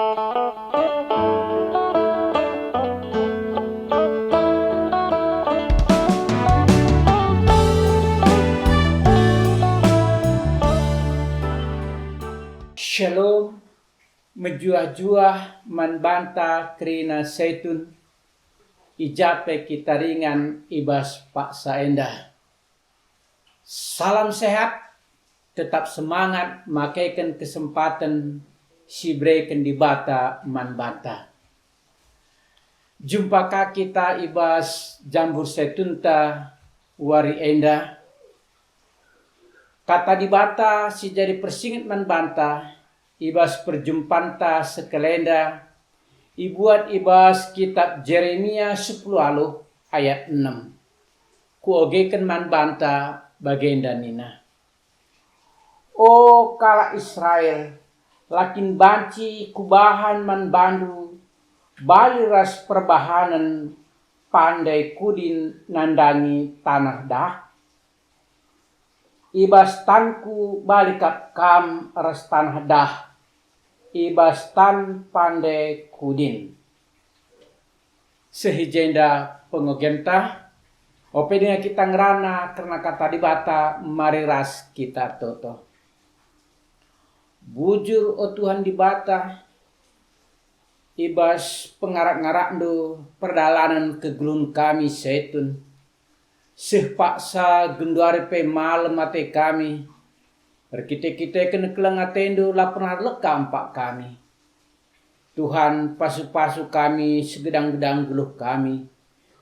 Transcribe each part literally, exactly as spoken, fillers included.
Shalom, mejuah-juah man banta kerina Saitun, i ja pe kita ringan i bas paksa enda. Salam sehat, tetap semangat makeken kesempaten si ibereken Dibata man banta. Jumpa ka kita i bas jambur Saitunta wari enda. Kata Dibata si jadi persinget man banta i bas perjumpanta sekalenda ibuat i bas kitap Jeremia sepuluh aluh ayat enem. Kuogeken man banta bagenda nina, "O kalak Israel, la kin banci kubahan man bandu bali ras perbahanen pandai kudin nandangi taneh dah? I bas tanku bali kap kam ras taneh dah, i bas tan pandai kudin." Seh i jenda pengogenta, ope denga kita ngerana kerna Kata Dibata, mari ras kita toto. Bujur, o Tuhan Dibata, i bas pengarak-ngarakNdu perdalanen kegeluhen kami Saitun. Seh paksa genduari pe malem ate kami, erkite-kiteken keleng ateNdu la pernah leka empak kami. Tuhan, pasu-pasu kami segedang-gedang geluh kami,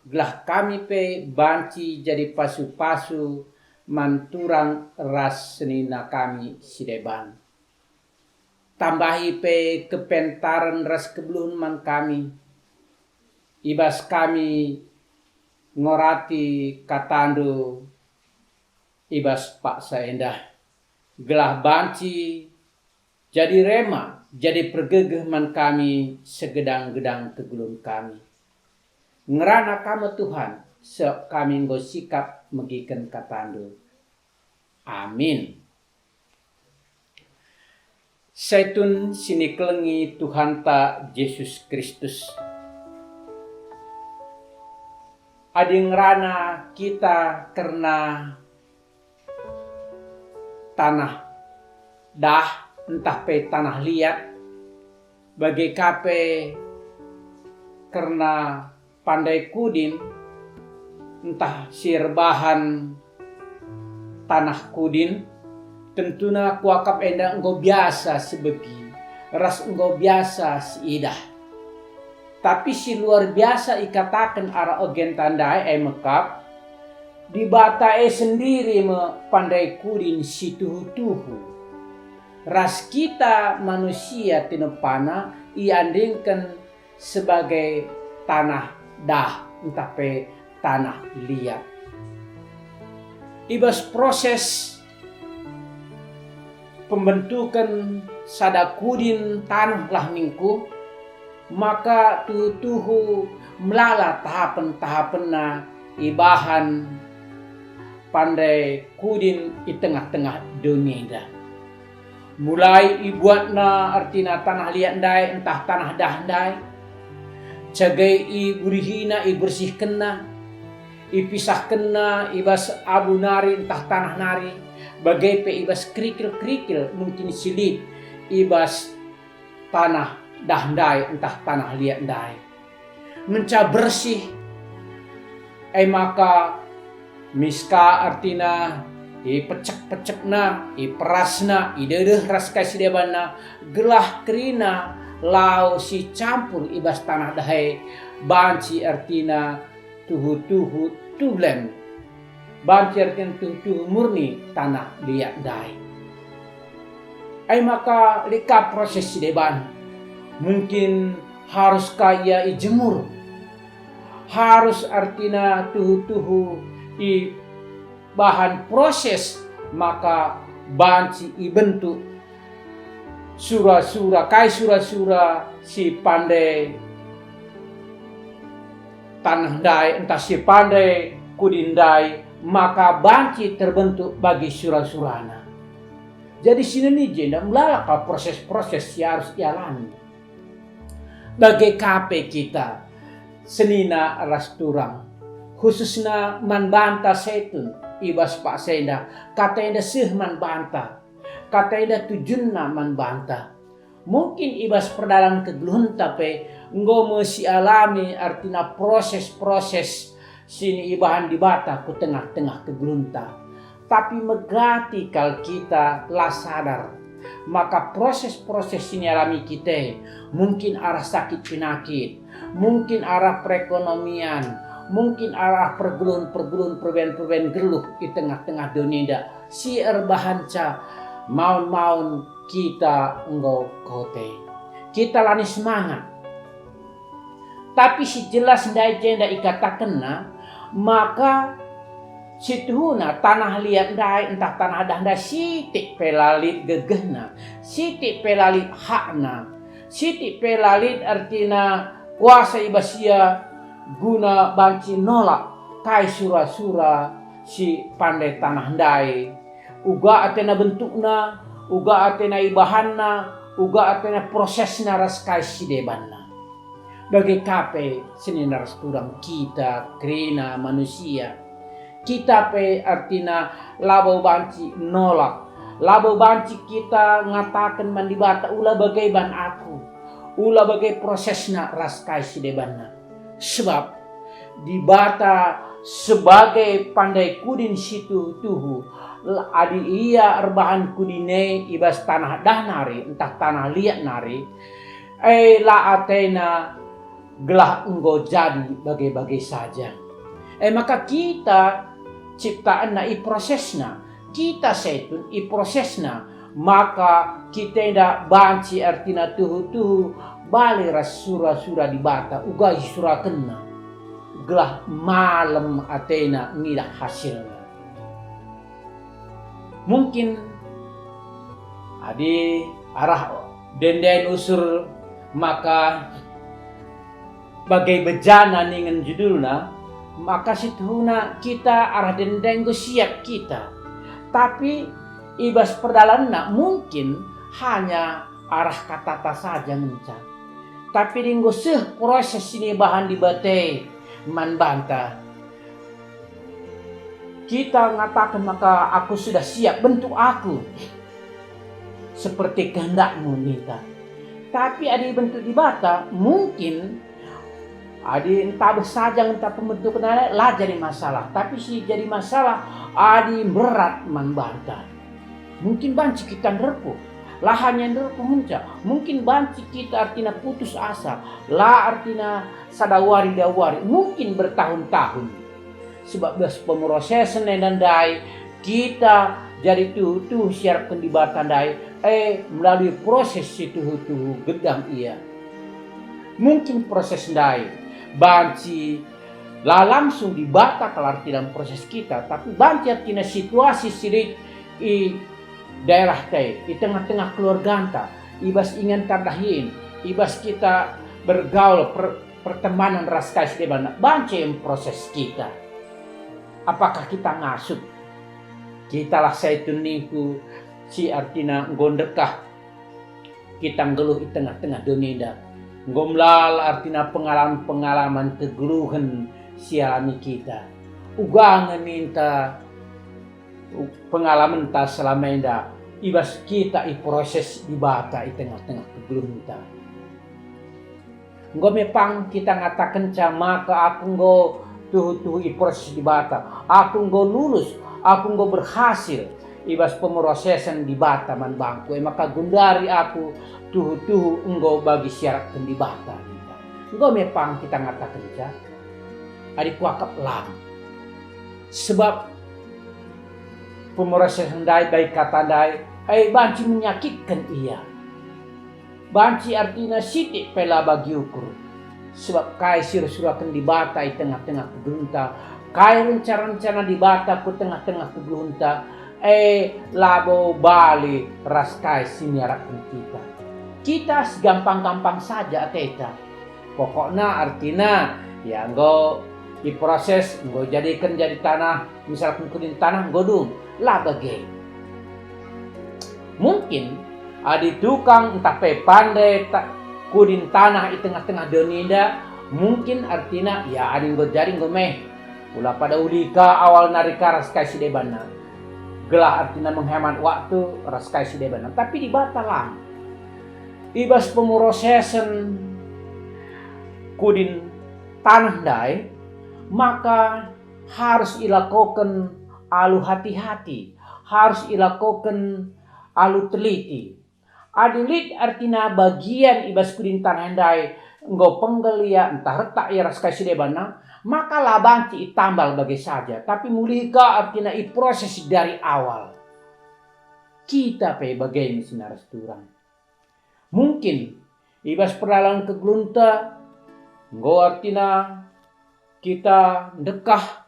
gelah kami pe banci jadi pasu-pasu man turang ras senina kami si deban. Tambahi pe kepentaren ras kebeluhen man kami, i bas kami ngorati KataNdu i bas paksa enda, gelah banci jadi rema, jadi pergegeh man kami segedang-gedang kegeluhen kami. Ngerana Kam, Tuhan, seh kami enggo sikap megiken KataNdu. Amin. Saitun si nikelengi Tuhanta Jesus Kristus. Adi ngerana kita kerna tanah dah ntah pe tanah liat, bage ka pe kerna pandai kudin, ntah si erbahan tanah kudin, tentuna kuakap enda enggo biasa sibegi ras enggo biasa siidah. Tapi si luar biasa ikataken arah ogenta ndai e me kap, Dibata e sendiri me pandai kudin si tuhu-tuhu. Ras kita manusia tinepana iandingken sebagai tanah dah ntah pe tanah liat. I bas proses pembentuken sada kudin taneh lah ningku, maka tuhu-tuhu melala tahapen-tahapenna ibahan pandai kudin i tengah-tengah doni enda. Mulai ibuatna ertina tanah liat ndai ntah tanah dah ndai, cage iburihina, ibersihkenna, ipisahkenna i bas abu nari ntah tanah nari, bage pe i bas kerikil-kerikil mungkin si lit i bas tanah dah ndai ntah tanah liat ndai. Ngenca bersih, e maka miska ertina ipecek-pecekna, iperasna, idedeh ras kai si debanna, gelah kerina lau si campur i bas tanah dah e banci ertina tuhu-tuhu tulen. Banci ertina tuhu-tuhu murni tanah liat ndai. E maka lit ka proses si deban. Mungkin harus ka ia ijemur. Harus ertina tuhu-tuhu ibahan proses maka banci ibentuk sura-sura, kai sura-sura si pandai taneh ndai ntah si pandai kudin ndai, maka banci terbentuk bagi sura-surana. Jadi sinen i jenda melala ka proses-proses si arus ialami. Bage ka pe kita, senina ras turang, khususna man banta setun i bas paksa enda, kata enda seh man banta, kata enda tujunna man banta. Mungkin i bas perdalan kegeluhenta pe enggo me sialami, artina proses-proses si niibahan Dibata ku tengah-tengah kegeluhenta. Tapi megati kal kita la sadar maka proses-proses si nialami kita e mungkin arah sakit penakit, mungkin arah perekonomian, mungkin arah pergeluhen-pergeluhen, perbahan-perbahan geluh i tengah-tengah doni enda si erbahanca maun-maun kita enggo kote. Kita lanai semangat. Tapi si jelas ndai jenda ikatakenna maka situhuna tanah liat ndai ntah tanah dah ndai sitik pe la lit gegehna, sitik pe la lit hakna, sitik pe la lit ertina kuasa i bas ia guna banci nolak kai sura-sura si pande tanah ndai. Uga atena bentukna, uga atena ibahanna, uga atena prosesna ras kai si debanna. Bage ka pe senina ras turang kita kerina manusia. Kita pe artina labo banci nolak, labo banci kita ngataken man Dibata, "Ula bage ban aku, ula bage prosesna ras kai si debanna." Sebab Dibata sebagai pandai kudin si tuhu-tuhu, adi Ia erbahan kudin e i bas tanah dah nari ntah tanah liat nari, e la atena gelah enggo jadi bage-bage saja. E maka kita ciptaenna i prosesna, kita setun i prosesna, maka kita enda banci artina tuhu-tuhu bali ras sura-sura Dibata uga isurakenna, gelah malem atena ngidah hasilna. Mungkin adi arah denden usur maka bage bejana ningen judulna, maka situhuna kita arah denden enggo siap kita. Tapi i bas perdalanenna mungkin hanya arah katata saja ngenca. Tapi adi enggo seh proses si nibahan Dibata e man banta, kita ngataken maka, "Aku sudah siap, bentuk aku seperti kehendak-Mu," ninta. Tapi adi bentuk Dibata, mungkin adi ntabeh saja ngenca pembentukenna la jadi masalah, tapi si jadi masalah adi mberat man banta. Mungkin banci kita nderkuh, la hanya nderkuh ngenca, mungkin banci kita artina putus asa, la artina sada wari dua wari, mungkin bertahun-tahun. Sebab bas pemrosesen enda ndai, kita jadi tuhu-tuhu siarapken Dibata ndai, e melalui proses si tuhu-tuhu gedang ia. Mungkin proses ndai banci la langsung Dibata kal arti dalam proses kita, tapi banci artina situasi si lit i daerah ta e, i tengah-tengah keluarganta, i bas inganta dahin, i bas kita bergaul per-, pertemanan ras kai si deban, banci mproses kita. Apakah kita ngasup? Kitalah setun ningku si artina enggo ndekah kita nggeluh i tengah-tengah doni enda. Enggo melala artina pengalaman-pengalaman kegeluhen si alami kita. Uga nge ninta pengalamenta selama enda i bas kita iproses Dibata i tengah-tengah kegeluhenta. Enggo me pang kita ngatakenca maka aku enggo tuhu-tuhu iproses Dibata, aku enggo lulus, aku enggo berhasil i bas pemrosesen Dibata man bangku, e maka gundari aku tuhu-tuhu enggo bagi siarapken Dibata. Enggo me pang kita ngatakenca, adi kuakap lang. Sebab pemrosesen ndai bagi kata ndai, e banci menyakitken ia. Banci artina sitik pe la bagi ukur. Sebab kai si ersuraken Dibata i tengah-tengah kegeluhenta, kai rencana-rencana Dibata ku tengah-tengah kegeluhenta, e labo bali ras kai si niarapken kita. Kita segampang-gampang saja ateta. Pokokna artina, ya enggo iproses, enggo jadiken jadi tanah, misalken kudin tanah enggo dung, la bage. Mungkin adi tukang ntah pe pande ta-, kudin taneh i tengah-tengah doni enda, mungkin artina, ya, adi enggo jadi enggo meh. Ula pada uli ka awal nari ka ras kai si debanna. Gelah artina menghemat waktu ras kai si debanna. Tapi Dibata lang. I bas pemrosesen kudin taneh ndai, maka harus ilakoken alu hati-hati, harus ilakoken alu teliti. Adi lit artina bagian i bas kudin taneh ndai enggo penggel ia ntah retak ia ras kai si debanna, maka la banci itambal bage saja, tapi mulih ka artina iproses dari awal. Kita pe bage nge si naras turang. Mungkin i bas perdalan kegeluhenta enggo artina kita ndekah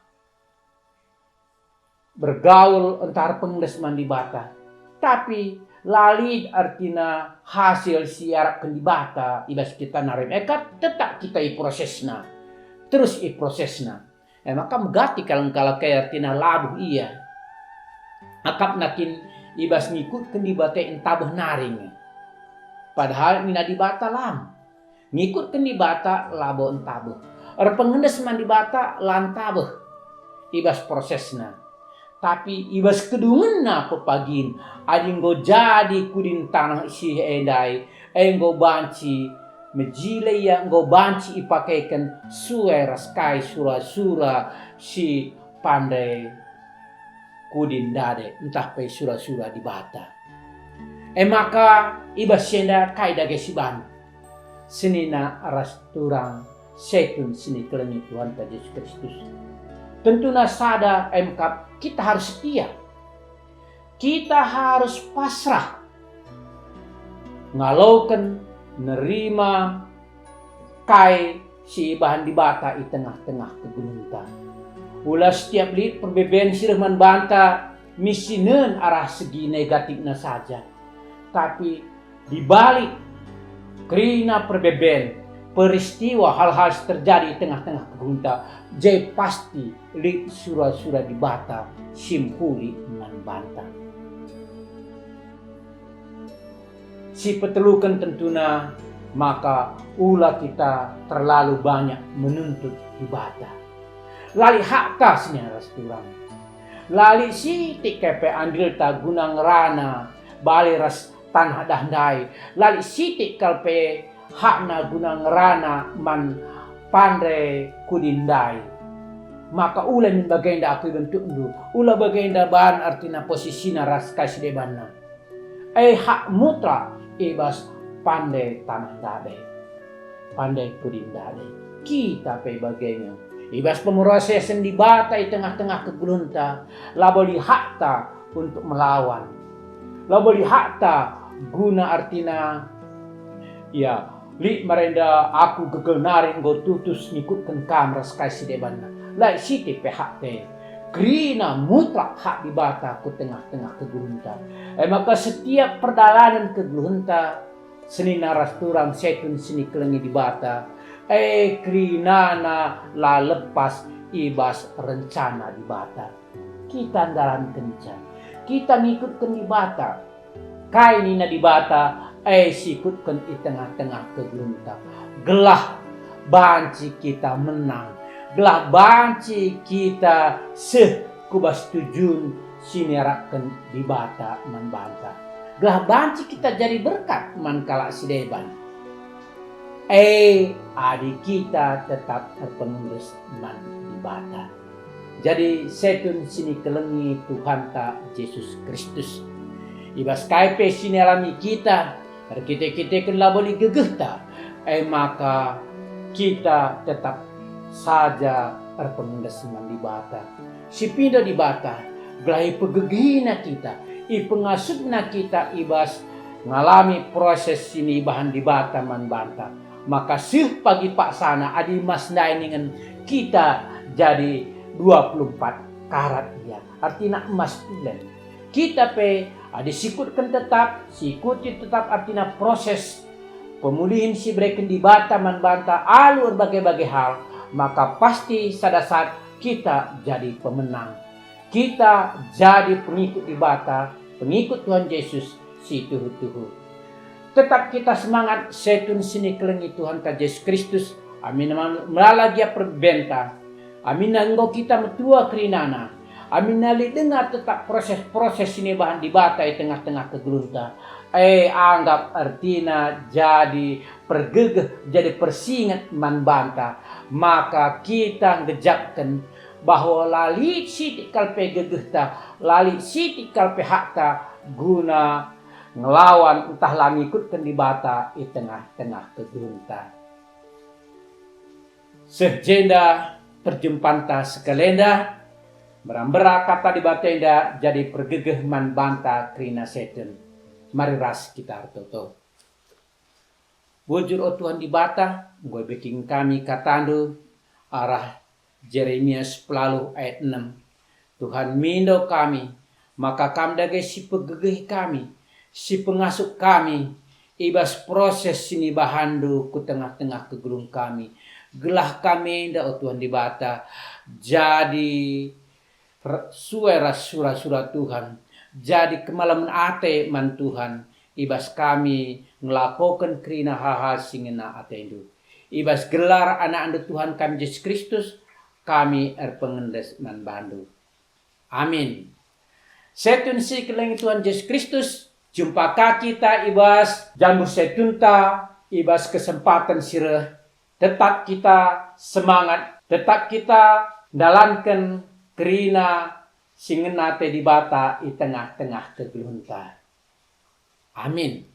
bergaul ntah erpengles man Dibata. Tapi la lit artina hasil si iarapken Dibata i bas kita nari, e kap tetap kita iprosesna, terus iprosesna. E maka megati kalak-kalak e artina labuh ia. Akapna kin i bas ngikutken Dibata e ntabeh nari nge. Padahal nina Dibata lang. Ngikutken Dibata labo ntabeh. Erpengles man Dibata la ntabeh i bas prosesna. Tapi i bas kedungenna pepagin, adi enggo jadi kudin taneh si e ndai, e enggo banci mejile ia, enggo banci ipakeken sue ras kai sura-sura si pande kudin ndade ntah pe sura-sura Dibata. E maka i bas si enda kai dage si banci? Senina ras turang setun si nikelengi Tuhanta Jesus Kristus. Tentuna sada emkap kita harus setia. Kita harus pasrah ngaloken, nerima kai si ibahan Dibata i tengah-tengah kegeluhenta. Ula setiap lit perbeben si reh man banta misinen arah segi negatifna saja, tapi di balik kerina perbeben, peristiwa, hal-hal si terjadi i tengah-tengah kegeluhenta, je pasti lit sura-sura Dibata si mehuli man banta. Si peteluken tentuna maka ula kita terlalu banyak menuntut Dibata. La lit hakta senina ras turang. La lit sitik kai pe andilta guna ngerana bali ras taneh ndai. La lit sitik kal pe hakna guna ngerana man pande kudin ndai. Maka ula min bagenda aku ibentukndu, ula bagenda ban artina posisina ras kai si debanna. E hak mutlak i bas pande taneh ndai, pande kudin ndai. Kita pe bage nge. I bas pemrosesen Dibata i tengah-tengah kegeluhenta, labo lit hakta untuk melawan. Labo lit hakta guna artina, ya, lit marenda aku gegel nari enggo tutus ngikutken kam ras kai si debanna. La lit sitik pe hakta e. Kerina mutlak hak Dibata ku tengah-tengah kegeluhenta. E maka setiap perdalanen kegeluhenta, senina ras turang setun si nikelengi Dibata, e kerinana la lepas i bas rencana Dibata. Kita ndalankenca, kita ngikutken Dibata. Kai nina Dibata, e sikutken i tengah-tengah kegeluhenta, gelah banci kita menang, gelah banci kita seh ku bas tujun si niarapken Dibata man banta, gelah banci kita jadi berkat man kalak si deban. E, adi kita tetap erpengurus man Dibata. Jadi, setun si nikelengi Tuhanta Jesus Kristus. I bas kai pe si nialami kita, erkite-kiteken labo lit gegehta, e maka kita tetap saja erpengurus man Dibata. Sipindo Dibata, gelah ipegegehina kita, ipengasupna kita i bas ngalami proses si nibahan Dibata man banta. Maka seh pagi paksana adi emas ndai ningen kita jadi dua puluh empat karat ia, artina emas tulen. Kita pe adi sikutken tetap, sikuti tetap artina proses pemulihin si ibereken Dibata man banta alu erbage-bage hal, maka pasti sada saat kita jadi pemenang. Kita jadi pengikut Dibata, pengikut Tuhan Yesus si tuhu-tuhu. Tetap kita semangat setun si nikelengi Tuhanta Jesus Kristus, amin melala gia perbenta, aminna enggo kita metua kerinana, aminna lit denga tetap proses-proses si nibahan Dibata i tengah-tengah kegeluhenta. E, anggap ertina jadi pergegeh, jadi persinget man banta, maka kita ngejapken bahwa la lit sitik kal pe gegehta, la lit sitik kal pe hakta guna ngelawan ntah la ngikutken Dibata i tengah-tengah kegeluhenta. Seh jenda perjumpanta sekalenda, mbera-mbera kata Dibata enda jadi pergegeh man banta kerina setun. Mari ras kita ertoto. Bujur, o Tuhan Dibata, enggo ibeking kami kataNdu arah Jeremia sepuluh ayat enem. Tuhan, mindo kami, maka Kam dage si pegegehi kami, si pengasup kami i bas proses si nibahanNdu ku tengah-tengah kegeluhen kami, gelah kami enda, o Tuhan Dibata, jadi r-, sue ras sura-sura Tuhan, jadi kemalemen ate man Tuhan, i bas kami ngelakoken kerina hal-hal si ngena ateNdu. I bas gelar AnakNdu Tuhan kami Jesus Kristus, kami erpengendes man baNdu. Amin. Setun si kelengi Tuhan Jesus Kristus, jumpa ka kita i bas jambu setunta, i bas kesempaten si reh. Tetap kita semangat, tetap kita ndalanken kerina si ngena ate Dibata i tengah-tengah kegeluhenta. Amin.